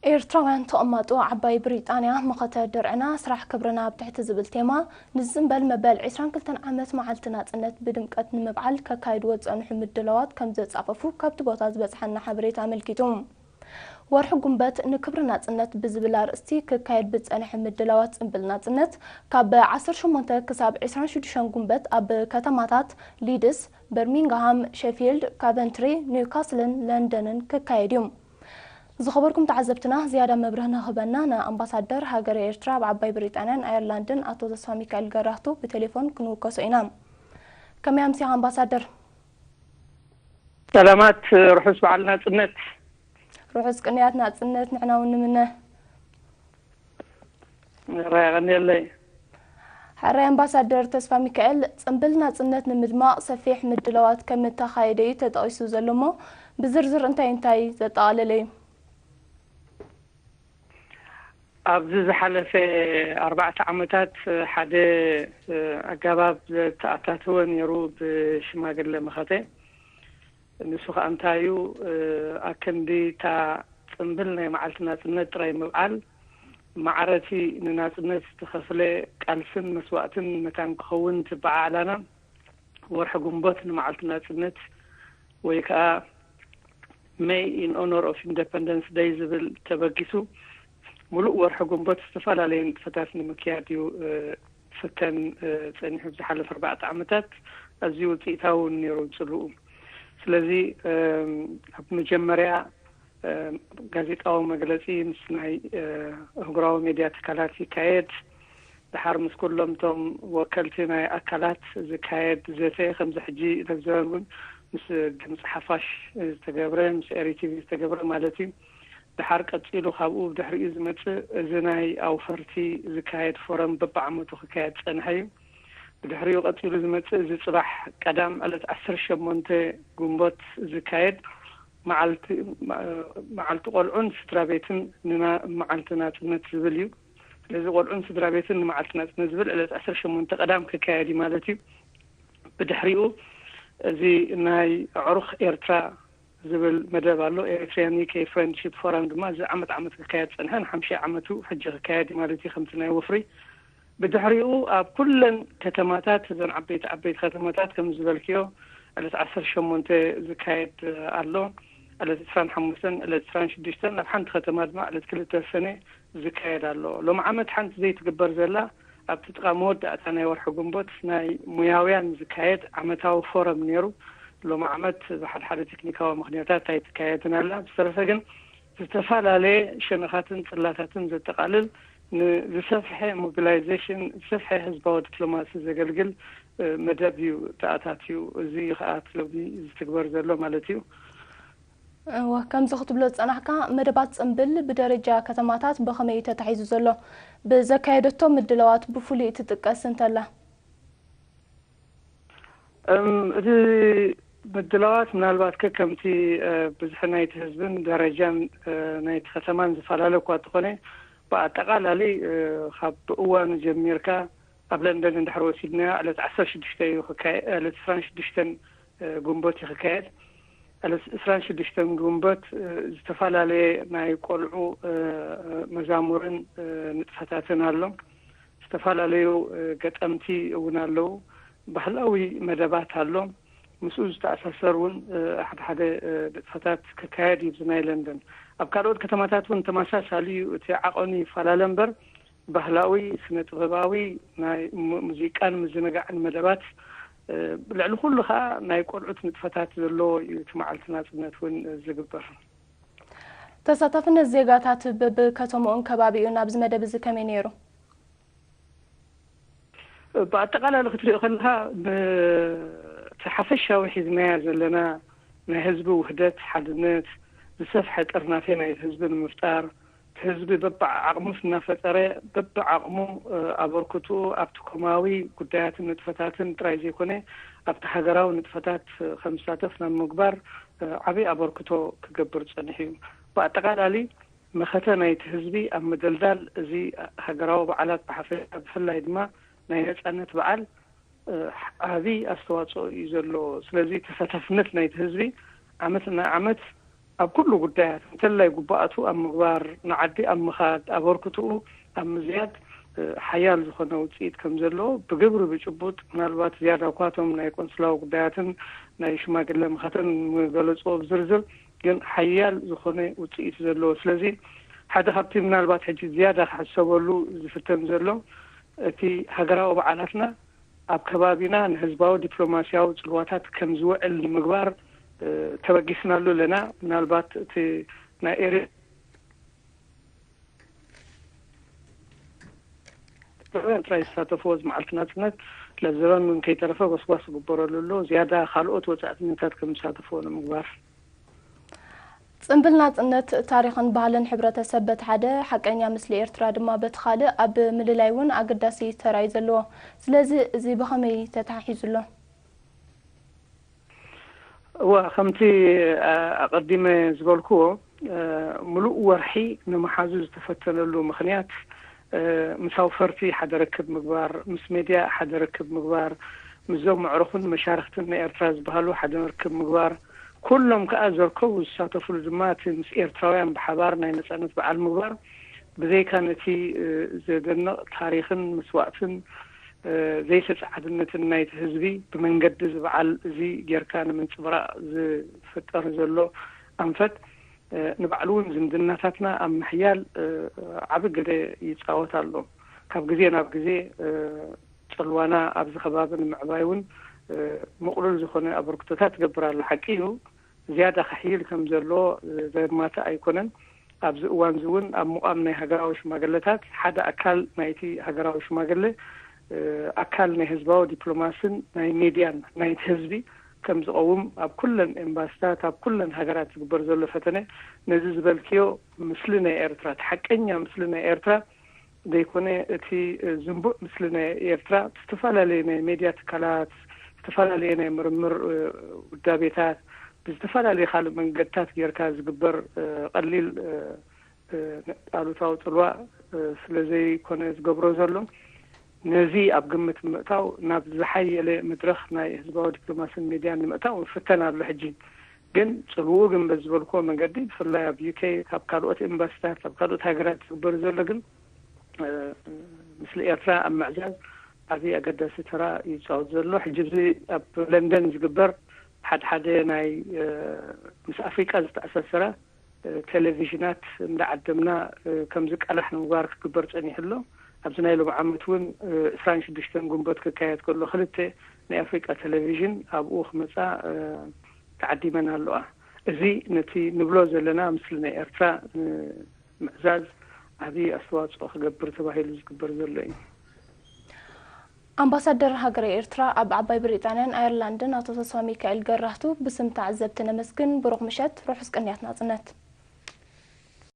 ኤርትራውያን ተቐማጦ ዓባይ ብሪጣንያ፣ መኸተ ድርዕና ስራሕ ክብርና ኣብ ትሕቲ ዝብል ቴማ ንዝጽንበል መበል ዕስራን ክልተን ዓመት መዓልቲ ናጽነት ብድምቀት ንምብዓል ከካይድዎ ዝጸንሑ ምድላዋት ከም ዘጻፈፉ ካብቲ ቦታ ዝበጽሓና ሓበሬታ ኣመልኪቱ። ወርሒ ጉንበት ንክብሪ ናጽነት ብዝብል ኣርእስቲ ክካየድ ብዝጸንሐ ምድላዋት ጽንብል ናጽነት፣ ካብ ዓሰርተ ሸሞንተ ክሳብ ዕስራን ሽዱሽተን ጉንበት ኣብ ከተማታት ሊድስ፣ በርሚንግሃም፣ ሸፊልድ፣ ካቨንትሪ፣ ኒውካስልን ለንደንን ክካየድ እዩ። ዝኸበርኩም ተዓዘብትና፣ ዝያዳ መብርህ ንኽህበና ንኣምባሳደር ሃገረ ኤርትራ ኣብ ዓባይ ብሪጣንያን ኣየርላንድን ኣቶ ተስፋ ሚካኤል ገራህቱ ብቴሌፎን ክንውከሶ ኢና። ከመይ ኣምሲኻ ኣምባሳደር? ሰላማት፣ ርሑስ በዓል ናጽነት። ርሑስ ቅንያት ናጽነት ንሕና እውን ንምነ። ራይ ቀንየለይ። ሕራይ ኣምባሳደር ተስፋ ሚካኤል፣ ጽንብል ናጽነት ንምድማቕ ሰፊሕ ምድላዋት ከም እተኻየደ እዩ ተጠቒሱ ዘሎ እሞ፣ ብዝርዝር እንታይ እንታይ ዘጠቓለለ እዩ? ኣብዚ ዝሓለፈ ኣርባዕተ ዓመታት ሓደ ኣገባብ ዝተኣታተወ ነይሩ ብሽማግለ መኸተ። ንሱ ኸኣ እንታይ እዩ? ኣከንዲ እታ ጽንብል ናይ መዓልቲ ናጽነት ጥራይ ምብዓል፣ ማዕረቲ ንናጽነት ዝተኸፍለ ቃልስን መስዋእትን መታን ክኸውን ትበዓዓላና። ወርሒ ግንቦት ንመዓልቲ ናጽነት ወይ ከኣ May in Honor of Independence Day ዝብል ተበጊሱ፣ ምሉእ ወርሒ ግንቦት ዝተፈላለየ ንጥፈታት ንምክያድ እዩ፣ እ፣ ዝፍተን፣ እ፣ ጸኒሑ። ብዝሓለፈ ኣርባዕተ ዓመታት ኣዝዩ ውጽኢታዊ እውን ነይሩ ጽልኡ። ስለዚ፣ እም፣ ኣብ መጀመርያ፣ እ፣ ጋዜጣዊ መግለጺ ምስ ናይ፣ እ፣ ኣህጉራዊ ሜድያ ትካላት ይካየድ። ደሓር ምስ ኩሎም እቶም ወከልቲ ናይ ኣካላት ዝካየድ ዘተ፣ ከምዚ ሕጂ ነዘበን እውን ምስ ድምፂ ሓፋሽ ዝተገብረ፣ ምስ ኤሪ ቲቪ ዝተገብረ ማለት እዩ። ደሓር ቀፂሉ ካብኡ ብድሕሪኡ ዝመፅእ እዚ ናይ ኣውፈርቲ ዝካየድ ፎረም በብዓመቱ ክካየድ ዝፀንሐ እዩ። ብድሕሪኡ ቀፂሉ ዝመፅእ እዚ ፅባሕ ቀዳም ዕለት ዓሰርተ ሸሞንተ ግንቦት ዝካየድ መዓልቲ፣ መዓልቲ ቆልዑን ስድራ ቤትን ንና-፣ መዓልቲ ናፅነት ዝብል እዩ። ስለዚ ቆልዑን ስድራ ቤትን ንመዓልቲ ናፅነት ዝብል ዕለት ዓሰርተ ሸሞንተ ቀዳም ክካየድ እዩ ማለት እዩ። ብድሕሪኡ እዚ ናይ ኣዕሩኽ ኤርትራ ዝብል መደብ ኣሎ። ኤሪትሪያን ዩ ኬ ፍሬንድሺፕ ፎረም ድማ እዚ ዓመት ዓመት ክካየድ ጸንሐ፣ ንሓምሻይ ዓመቱ ሕጂ ክካየድ እዩ ማለት እዩ። ከምቲ ናይ ወፍሪ ብድሕሪኡ ኣብ ኩለን ከተማታት፣ እዘን ዓበይቲ ዓበይቲ ከተማታት ከም ዝበልክዮ ዕለት ዓሰርተ ሸሞንተ ዝካየድ ኣሎ። ዕለት ዕስራን ሓሙሽተን፣ ዕለት ዕስራን ሽዱሽተን፣ ኣብ ሓንቲ ከተማ ድማ ዕለት ክልተ ሰነ ዝካየድ ኣሎ። ሎም ዓመት ሓንቲ ዘይትግበር ዘላ ኣብቲ ጥቓ መወዳእታ ናይ ወርሒ ግንቦት ናይ ሙያውያን ዝካየድ ዓመታዊ ፎረም ነይሩ። ሎም ዓመት ብሓደ ሓደ ቴክኒካዊ ምኽንያታት ኣይትካየድን ኣላ። ብዝተረፈ ግን ዝተፈላለየ ሸነኻትን ጽላታትን ዘጠቓልል ንዝሰፍሐ ሞቢላይዜሽን፣ ዝሰፍሐ ህዝባዊ ዲፕሎማሲ ዘገልግል፣ እ፣ መደብ እዩ ተኣታትዩ። እዚ ኸኣ እቲ ሎሚ ዝትግበር ዘሎ ማለት እዩ። እወ፣ ከምዚ ክትብሎ ዝጸናሕካ፣ መደባት ጽምብል ብደረጃ ከተማታት ብኸመይ እዩ ተታሒዙ ዘሎ? ብዘካየደቶ ምድላዋት ብፍሉይ ትጥቀስ እንተላ? እም፣ እቲ ምድላዋት ምናልባት ከከምቲ፣ እ፣ ብዝሒ ናይቲ ህዝብን ደረጃን፣ እ፣ ናይቲ ከተማን ዝፈላለ እኳ እንተኾነ፣ ብኣጠቓላሊ፣ እ፣ ካብ እዋኑ ጀሚርካ ኣብ ለንደን እንድሕር ወሲድናዮ፣ ዕለት ዓሰርተ ሽዱሽተ እዩ ክካየ-፣ ዕለት ዕስራን ሽዱሽተን፣ እ፣ ግንቦት እዩ ክካየድ። ዕለት ዕስራን ሽዱሽተን ግንቦት፣ እ፣ ዝተፈላለየ ናይ ቆልዑ፣ እ፣ መዛሙርን፣ እ፣ ንጥፈታትን ኣሎ። ዝተፈላለዩ፣ እ፣ ገጠምቲ እውን ኣለዉ። ባህላዊ መደባት ኣሎ። ምስኡ ዝተኣሳሰር እውን፣ እ፣ ሓደ ሓደ፣ እ፣ ንጥፈታት ክካየድ እዩ። እዚ ናይ ለንደን ኣብ ካልኦት ከተማታት እውን ተመሳሳሊ እዩ። እቲ ዓቐኑ ይፈላለ እምበር፣ ባህላዊ፣ ስነ ጥበባዊ፣ ናይ ሙ-፣ ሙዚቃን ምዝንጋዕን መደባት፣ እ፣ ልዕሊ ኩሉ ኸኣ ናይ ቆልዑት ንጥፈታት ዘለዎ እዩ። እቲ መዓልቲ ናጽነት እውን ዝግበር። ተሳታፍነት ዜጋታት በብከተምኡን ከባቢኡን ኣብዚ መደብ እዚ ከመይ ነይሩ? ብኣጠቓላሊ ክትሪኦ ከለኻ፣ ብ-፣ እቲ ሓፈሻዊ ሒዝናያ ዘለና ናይ ህዝቢ ውህደት፣ ሓድነት፣ ዝሰፍሐ ጥርናፌ ናይ ህዝቢ ንምፍጣር፣ ህዝቢ በብዓቕሙ እናፈጠረ፣ በብዓቕሙ፣ እ፣ ኣበርክትኡ ኣብቲ ኮማዊ ጉዳያትን ንጥፈታትን ጥራይ ዘይኮነ፣ ኣብቲ ሃገራዊ ንጥፈታት፣ እ፣ ከም ዝሳተፍ ናብ ምግባር፣ እ፣ ዓብዪ ኣበርክቶ ክገብር ጸኒሑ እዩ። ብኣጠቓላሊ፣ መኸተ ናይቲ ህዝቢ ኣብ ምድልዳል እዚ ሃገራዊ በዓላት ብሓፈሻ፣ ብፍላይ ድማ ናይ ነጻነት በዓል፣ እ፣ ዓቢ ኣስተዋጽኦ እዩ ዘለዎ። ስለዚ ተሳታፍነት ናይቲ ህዝቢ ዓመት ንዓመት ኣብ ኩሉ ጉዳያት እንተላይ ጉባኣቱ ኣብ ምግባር፣ ንዓዲ ኣብ ምኻድ፣ ኣበርክትኡ ኣብ ምዝያድ ሓያል ዝኾነ ውፅኢት ከም ዘለዎ ብግብሪ ብጭቡጥ፣ ምናልባት ዝያዳ እኳ እቶም ናይ ቆንስላዊ ጉዳያትን ናይ ሽማግለ ምኸተን ምገለፅዎ ብዝርዝር፣ ግን ሓያል ዝኾነ ውፅኢት ዘለዎ። ስለዚ ሓደ ካብቲ ምናልባት ሕጂ ዝያዳ ክሕሰበሉ ዝፍተን ዘሎ፣ እቲ ሃገራዊ በዓላትና ኣብ ከባቢና ንህዝባዊ ዲፕሎማሲያዊ ፅልዋታት ከም ዝውዕል ንምግባር ተበጊስናሉ ኣለና። ምናልባት እቲ ናይ ኤርትራውያን ጥራይ ዝሳተፍዎ እዚ መዓልቲ ናፅነት ለዘበን እውን ከይተረፈ ጎስጓስ ዝግበረሉ ኣሎ። ዝያዳ ካልኦት ወፃእተኛታት ከም ዝሳተፍዎ ንምግባር። ፅንብል ናፅነት ታሪኽን ባህልን ሕብረተሰብ በቲ ሓደ፣ ሓቀኛ ምስሊ ኤርትራ ድማ በቲ ካልእ ኣብ ምልላይ እውን ኣገዳሲ ተራ እዩ ዘለዎ። ስለዚ እዚ ብኸመይ ተተሓሒዙ ኣሎ? እወ፣ ከምቲ ኣቐዲመ ዝበልክዎ፣ ምሉእ ወርሒ ንምሓዙ ዝተፈተነሉ ምኽንያት፣ ምስ ኣውፈርቲ ሓደ ርክብ ምግባር፣ ምስ ሜድያ ሓደ ርክብ ምግባር፣ ምስዞም መዕርኹን መሻርኽትን ናይ ኤርትራ ዝበሃሉ ሓደ ርክብ ምግባር፣ ኩሎም ከኣ ዘርከቡ ዝሳተፍሉ ድማ እቲ ምስ ኤርትራውያን ብሓባር ናይ ነጻነት በዓል ምግባር፣ ብዘይካ ነቲ ዘደንቕ ታሪኽን መስዋእትን ዘይተጻዓድነትን ናይቲ ህዝቢ ብመንገዲ እዚ በዓል እዚ ጌርካ ንምንጽብራቕ ዝፍጠር ዘሎ ኣንፈት፣ ንባዕሉ እውን ዝምድናታትና ኣብ ምሕያል ዓቢ ግደ ይጻወት ኣሎ። ካብ ግዜ ናብ ግዜ ጽልዋና ኣብዚ ከባቢ ንምዕባይ እውን ምቕሉል ዝኾነ ኣበርክቶታት ትገብር ኣላ። ሓቂ እዩ፣ ዝያዳ ክሕይል ከም ዘለዎ ዘማትእ ኣይኮነን። ኣብዚ እዋን እዚ እውን ኣብ ምቋም ናይ ሃገራዊ ሽማግለታት ሓደ ኣካል ናይቲ ሃገራዊ ሽማግለ ኣካል ናይ ህዝባዊ ዲፕሎማስን ናይ ሜድያን ናይቲ ህዝቢ ከም ዝቐውም ኣብ ኩለን ኤምባስታት ኣብ ኩለን ሃገራት ዝግበር ዘሎ ፈተነ ነዚ ዝበልክዮ ምስሊ ናይ ኤርትራ እቲ ሓቀኛ ምስሊ ናይ ኤርትራ ዘይኮነ እቲ ዝንቡዕ ምስሊ ናይ ኤርትራ ብዝተፈላለዩ ናይ ሜድያ ትካላት ዝተፈላለየ ናይ ምርምር ውዳቤታት ብዝተፈላለየ ካልእ መንገድታት ጌርካ ዝግበር ቀሊል ኣሉታዊ ፅልዋ ስለ ዘይኮነ ዝገብሮ ዘሎ ነዚ ኣብ ግምት ምእታው ናብ ዝሓየለ መድረኽ ናይ ህዝባዊ ዲፕሎማስን ሜድያን ንምእታው ይፍተን ኣሎ። ሕጂ ግን ፅልውኡ ግን በዚ ዝበልክዎ መገዲ ብፍላይ ኣብ ዩኬ ካብ ካልኦት ኤምባሲታት ካብ ካልኦት ሃገራት ዝግበር ዘሎ ግን ምስሊ ኤርትራ ኣብ ምዕዛዝ ዓብዪ ኣገዳሲ ተራ ይፃወት ዘሎ። ሕጂ እዚ ኣብ ለንደን ዝግበር ሓደ ሓደ ናይ ምስ ኣፍሪቃ ዝተኣሳሰረ ቴሌቪዥናት እንዳዓደምና ከምዚ ቀላሕ ንምግባር ክግበር ፀኒሑ ኣሎ። ኣብዚ ናይ ሎም ዓመት እውን ዕስራን ሽዱሽተን ግንቦት ክካየድ ከሎ ክልተ ናይ ኣፍሪቃ ቴሌቪዥን ኣብኡ ክመፃ ተዓዲመን ኣለዋ። እዚ ነቲ ንብሎ ዘለና ምስሊ ናይ ኤርትራ ምዕዛዝ ዓብዪ ኣስተዋፅኦ ክገብር ተባሂሉ ዝግበር ዘሎ እዩ። ኣምባሳደር ሃገረ ኤርትራ ኣብ ዓባይ ብሪጣንያን ኣየርላንድን ኣቶ ተስፋ ሚካኤል ገራህቱ ብስም ተዓዘብቲ ነመስግን። ብሩኽ ምሸት፣ ርሑስ ቅንያት ናጽነት።